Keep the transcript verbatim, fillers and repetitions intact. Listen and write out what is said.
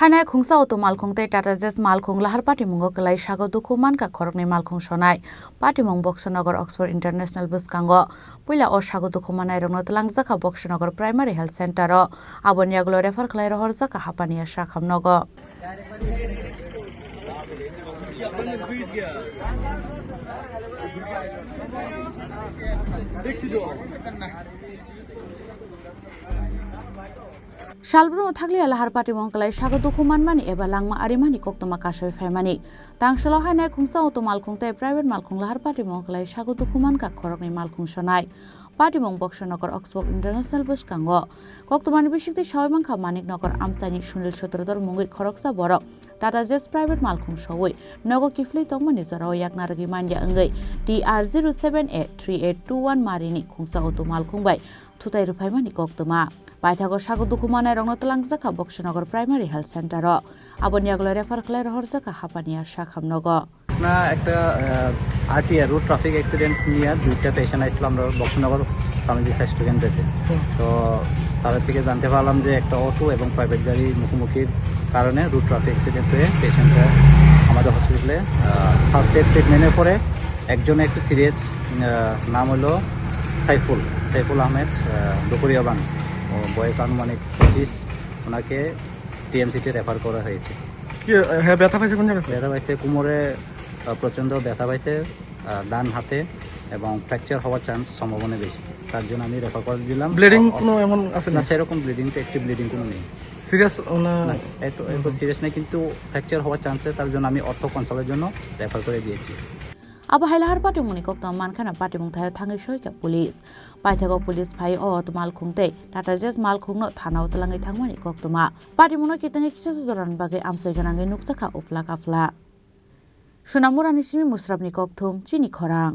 Hainai khungsa auto malkhung tei Tata Zest malkhung lahar patimungo kwlai sago dukhu mankha khoroknwi malkhung sonai. Patimung Boxonagar Oxford International bwskango. Puila o sago dukhu mannairokno twlangjakha Boxonagar Primary Health Center o. Aboni yagulo refer khlai rohorjakha Hapania Sakham nogo. Salbrum thakliya lahar patimung kwlai sago dukhu manmani eba langma arimani koktwma kasui phaimani. Tangsalo hainai khungsa auto malkhung tei private malkhung lahar patimung kwlai sago dukhu mankha khoroknwi malkhung sonai. Patimung Boxonagar Oxford International bwskango. Koktwmani bisingtwi sawi mankha Maniknagar amchaini Sunil Sutradhar mungwi khoroksa borok Tata Zest private malkhung sowi nogo kiphilwi tongmani jorao yakna rwgwi manya wngwi T R zero seven A three eight two one marini khungsa auto malkhung bai thutai rwphaimani koktwma. Paithago sago dukhu manairokno twlangjakha Boxonagar Primary Health Center o. Aboni yagulo refer khlai rohorjakha Hapania Sakham nogo. না, একটা RTR, road traffic accident নিয়ে দুইটা পেশেন্ট আসছিল আমরা বক্সনগর ফার্মেসি স্বাস্থ্য কেন্দ্রেতে। তো তাদের থেকে জানতে পারলাম যে একটা অটো এবং প্রাইভেট গাড়ির মুখোমুখির কারণে রোড ট্রাফিক অ্যাক্সিডেন্ট হয়ে পেশেন্টটা আমাদের হসপিটালে ফার্স্ট এড ট্রিটমেন্টের পরে একজনে একটু সিরিয়াস, নাম হলো সাইফুল, সাইফুল আহমেদ, দুপুরিয়াবান, ও বয়স আনুমানিক পঁচিশ। ওনাকে টিএমসিতে রেফার করা হয়েছে। কি, হ্যাঁ, ব্যথা পাইছে কোন জায়গাতে? ব্যথা পাইছে কোমরে, আহ, প্রচণ্ড ব্যথা পাইছে, আহ, ডান হাতে, এবং ফ্র্যাকচার হওয়ার চান্স সম্ভাবনা বেশি। তার জন্য আমি রেফার করে দিলাম। ব্লিডিং অ-, অ-, কোনো এমন আছে না, না? সেরকম ব্লিডিং তো, একটি ব্লিডিং কোনো নেই। সিরিয়াস না? না, এত, এত হুম। সিরিয়াস নেই, কিন্তু ফ্র্যাকচার হওয়ার চান্সে তার জন্য আমি অর্থো কনসাল্টের জন্য রেফার করে দিয়েছি। Abo hai lahar patimungni koktwma mankhana patimung thaio thangwi soikha police. Paithago police phai o malkhung tei Tata Zest malkhungno thanao twlangwi thangmani koktwma. Patimungno kitangwi kisa jorani bagwi amchai gwnangwi nukjakha uphla kaphla. Sonamurani simi Musrapni kokthum chini khorang.